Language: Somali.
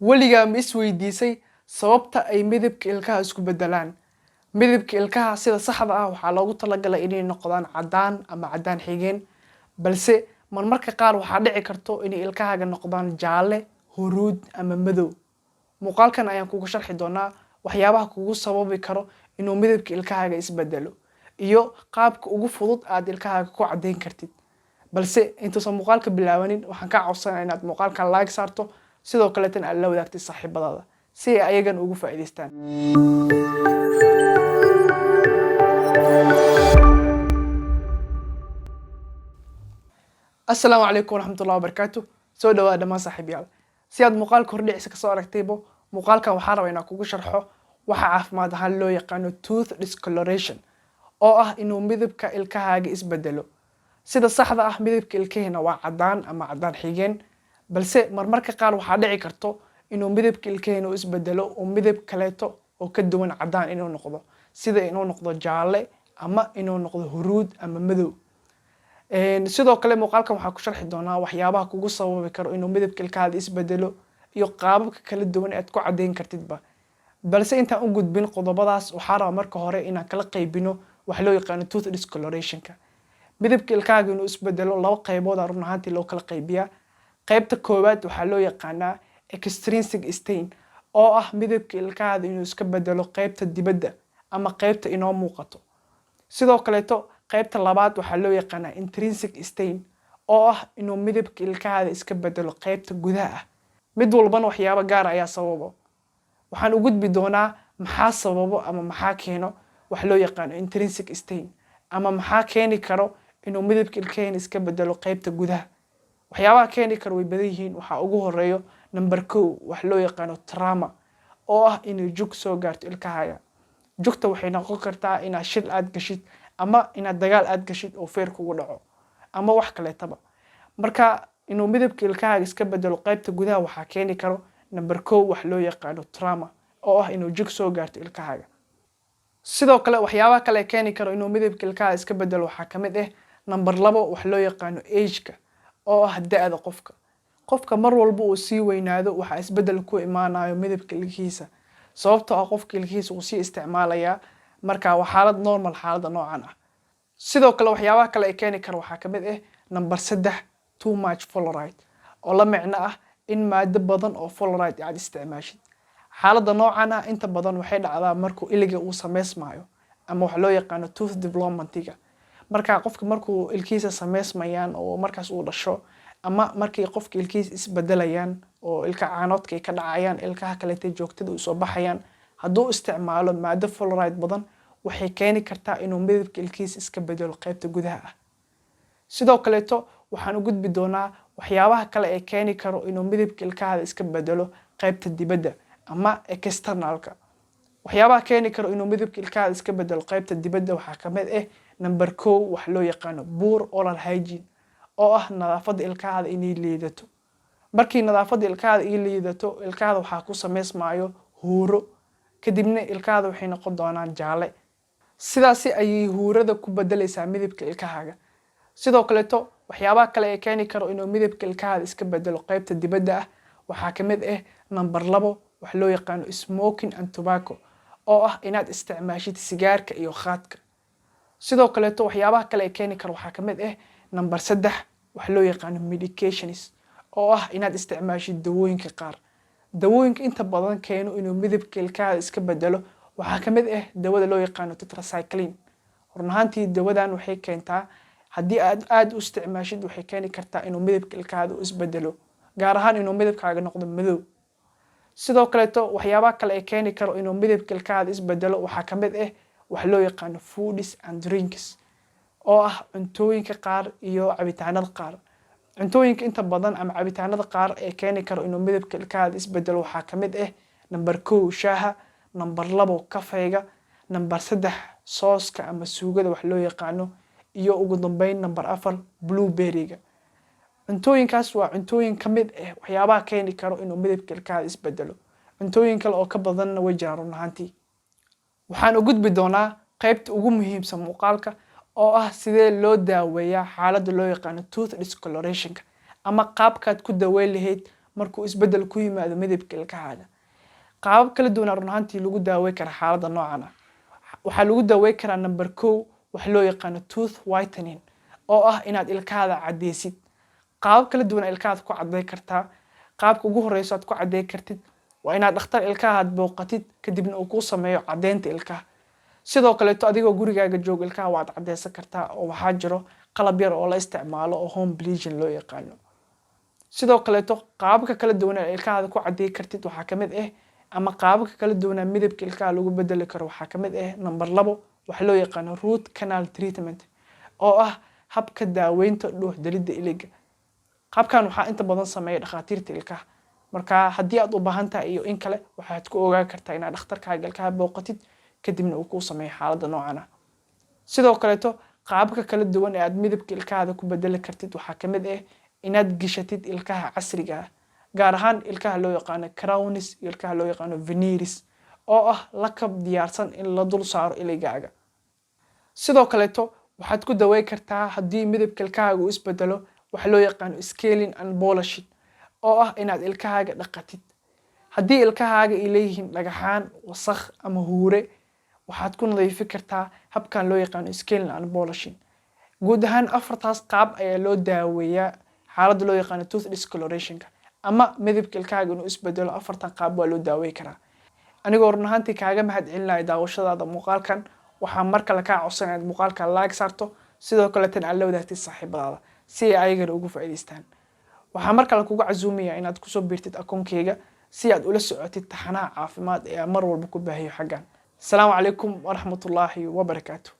Weligaa ma isweydiisay sababta ay midabka ilkaha isku beddelaan? Midabka ilkaha sida saxda ah waxaa loogu talagalay inay noqdaan caddaan ama caddaan xigeen, balse marmarka qaar waxaa dhici karto inay ilkahaaga noqdaan jaalle, huruud ama madow. Muuqaalkan ayaan kugu sharxi doonaa waxyaabaha kugu sababi karo inuu midabka ilkahaaga isbedelo iyo qaabka ugu fudud aad ilkahaaga ku caddeyn kartid. Balse intuusan muuqaalka bilaabanin, waxaan kaa codsanayaa inaad muuqaalkan like saarto, sidoo kaleetana aad la wadaagtid saaxiibadaada si ay ayagana ugu faa'iidaystaan. Assalaamu calaykum waraxmatullahi wabarakaatu. Soo dhawaada dhammaan saaxiibayaal. Si aad muuqaalka hordhicisa kasoo aragtaybo, muuqaalkan waxaa rabaa inaan kugu sharxo waxa caafimaad ahaan loo yaqaano tooth discoloration, oo ah inuu midabka ilkahaaga isbedelo. Sida saxda ah midabka ilkaheena waa caddaan ama caddaan xigeen, balse marmarka qaar waxaa dhici karto inuu midabka ilkaheena u isbedelo oo midab kaleeto oo ka duwan caddaan inuu noqdo, sida inuu noqdo jaalle ama inuu noqdo huruud ama madow. Sidoo kale muuqaalkan waxaa ku sharxi doonaa waxyaabaha kugu sababi karo inuu midabka ilkahaada isbedelo iyo qaababka kala duwan ee aad ku caddeyn kartidba. Balse intaan u gudbin qodobadaas, waxaa rabaa marka hore inaan kala qaybino wax loo yaqaano tooth discolorationka. Midabka ilkahaaga inuu isbedelo laba qaybood aa run ahaantii loo kala qaybiyaa. Qaybta koowaad waxaa loo yaqaanaa extrinsic stain, oo ah midabka ilkahaada inuu iska bedelo qaybta dibadda ama qaybta inoo muuqato. Sidoo kaleeto qaybta labaad waxaa loo yaqaanaa intrinsic stain, oo ah inuu midabka ilkahaada iska bedelo qaybta gudaha ah. Mid walbana waxyaabo gaar ayaa sababo. Waxaan u gudbi doonaa maxaa sababo ama maxaa keeno wax loo yaqaano intrinsic stain, ama maxaa keeni karo inuu midabka ilkaheena iska bedelo qaybta gudaha. Waxyaabaha keeni karo way badan yihiin. Waxaa ugu horeeyo number 1 wax loo yaqaano trauma, oo ah inay jug soo gaarto ilkahaaga. Jugta waxay noqon kartaa inaad shil aad gashid ama inaad dagaal aad gashid oo feer kugu dhaco ama wax kaleetaba. Marka inuu midabka ilkahaaga iska bedelo qaybta gudaha waxaa keeni karo number 1 wax loo yaqaano trauma, oo ah inuu jug soo gaarto ilkahaaga. Sidoo kale waxyaabaha kale ee keeni karo inuu midabka ilkaha iska bedelo waxaa ka mid ah number 2 wax loo yaqaano age-ka, oo ah da'da qofka. Qofka mar walba uu sii weynaado waxaa isbedel ku imaanayo midabka ilkihiisa, sababtoo ah qofka ilkihiisa wuu sii isticmaalayaa. Marka waa xaalad normal xaaladda noocan ah. Sidoo kale waxyaabaha kale ee keeni kara waxaa ka mid ah number 3 too much fluoride, oo la micno ah in maado badan oo fluoride aad isticmaashid. Xaaladda noocan ah inta badan waxay dhacdaa markuu iliga uu sameysmayo ama wax loo yaqaano tooth developmentiga. Marka qofka markuu ilkihiisa sameysmayaan oo markaas uu dhasho, ama markii qofka ilkihiisa isbedelayaan oo ilka caanoodka ay ka dhacayaan, ilkaha kaleetay joogtada u soo baxayaan, hadduu isticmaalo maado fluoride badan waxay keeni kartaa inuu midabka ilkihiisa iska bedelo qaybta gudaha ah. Sidoo kaleeto waxaan u gudbi doonaa waxyaabaha kale ee keeni karo inuu midabka ilkahaada iska bedelo qaybta dibadda ama externalka. Waxyaabaha keeni karo inuu midabka ilkahaada iska bedelo qaybta dibadda waxaa ka mid ah number 1 wax loo yaqaano poor oral hygiene, oo ah nadaafadda ilkahaada inay liidato. Markii nadaafadda ilkahaada ay liidato, ilkahaada waxaa ku sameysmayo huuro, kadibna ilkahaada waxay noqon doonaan jaalle. Sidaasi ayay huurada ku bedeleysaa midabka ilkahaaga. Sidoo kaleeto waxyaabaha kale ee keeni karo inuu midabka ilkahaada iska bedelo qaybta dibadda ah waxaa ka mid ah number 2 wax loo yaqaano smoking and tobacco, oo ah inaad isticmaashid sigaarka iyo khaadka. Sidoo kaleeto waxyaabaha kale ee keeni karo waxaa ka mid ah number 3 wax loo yaqaano medications, oo ah inaad isticmaashid dawooyinka qaar. Dawooyinka inta badan keeno inuu midabka ilkahaada iska bedelo waxaa ka mid ah dawada loo yaqaano tetracycline. Run ahaantii dawadan waxay keentaa haddii aad aada u isticmaashid waxay keeni kartaa inuu midabka ilkahaada u isbedelo, gaar ahaan inuu midabkaaga noqdo madow. Sidoo kaleeto waxyaabaha kale ee keeni karo inuu midabka ilkahaada isbedelo waxaa ka mid ah wax loo yaqaano foods and drinks, oo ah cuntooyinka qaar iyo cabitaanada qaar. Cuntooyinka inta badan ama cabitaanada qaar ee keeni karo inuu midabka ilkahaada isbedelo waxaa ka mid ah number 1 shaaha, number 2 kafeyga, number 3 sooska ama suugada wax loo yaqaano, iyo ugu dambeyn number 4 blueberry-ga. Cuntooyinkaas waa cuntooyin ka mid ah waxyaabaha keeni karo inuu midabka ilkahaada isbedelo. Cuntooyin kale oo ka badanna way jiraan run ahaantii. Waxaan u gudbi doonaa qaybta ugu muhiimsan muuqaalka, oo ah sidee loo daaweeyaa xaaladda loo yaqaano tooth discolorationka ama qaabkaad ku daweyn lahayd Markuu isbeddel ku yimaado midabka ilkahaaga, qaabab kala duwanaa run ahaantii lagu daawey karaa xaaladda noocan ah. Waxaa lagu daawey karaa, number 1, wax loo yaqaano tooth whitening, oo ah inaad ilkahaada caddeysid. Qaabab kala duwan ilkahaad ku caddey kartaa. Qaabka ugu horeyso aad ku caddey kartid waa inaad dhakhtar ilkahaad booqatid, kadibna uu kuu sameeyo caddeynta ilkaha. Sidoo kaleeto, adigoo gurigaaga joogo ilkaha waad caddeysan kartaa, oo waxaa jiro qalab yar oo la isticmaalo oo home bleaching loo yaqaano. Sidoo kaleeto, qaababka kala duwan ee ilkahaada ku caddey kartid waxaa kamid ah, ama qaababka kala duwanaa midabka ilkaha lagu bedeli karo waxaa kamid ah, number 2, waxa loo yaqaano root canal treatment, oo ah habka daaweynta dhuux-delidda iliga. Qaabkan waxaa inta badan sameeya dhakhaatiirta ilkaha. Marka haddii aad u baahan tahay iyo in kale, waxaad ku ogaan kartaa inaad dhakhtarkaaga ilkaha booqatid, kadibna uu kuu sameeyo xaaladda noocan ah. Sidoo kaleeto, qaababka kala duwan ee aad midabka ilkahaada ku bedeli kartid waxaa kamid ah inaad geshatid ilkaha casriga ah, gaar ahaan ilkaha loo yaqaano crowns iyo ilkaha loo yaqaano veneers, oo ah lakab diyaarsan in la dul saaro iligaaga. Sidoo kaleeto, waxaad ku dawey kartaa haddii midabka ilkahaaga uu isbedelo waxa loo yaqaano scaling and polishing, oo ah inaad ilkahaaga dhaqatid. Haddii ilkahaaga ay leeyihiin dhagaxaan, wasakh ama huure, waxaad ku nadiifi kartaa habkan loo yaqaano scaling and polishing. Guud ahaan, afartaas qaab ayaa loo daaweeyaa xaaladda loo yaqaano tooth discolorationka ama midabka ilkahaaga inuu isbedelo. Afartan qaab waa loo daawey karaa. Anigoo run ahaantii kaaga mahad celinaya daawashadaada muuqaalkan, waxaa mar kale kaa codsan inaad muuqaalka like saarto, sidoo kaleetana aad la wadaagtid saaxiibadaada si ay ayagana ugu faa'iidaystaan. Waxaa mar kale kugu casuumaya inaad kusoo biirtid akoonkeyga si aad ula socotid taxanaha caafimaad ee aan mar walba ku baahiyo xaggan. Asalaamu calaykum waraxmatullaahi wabarakaatu.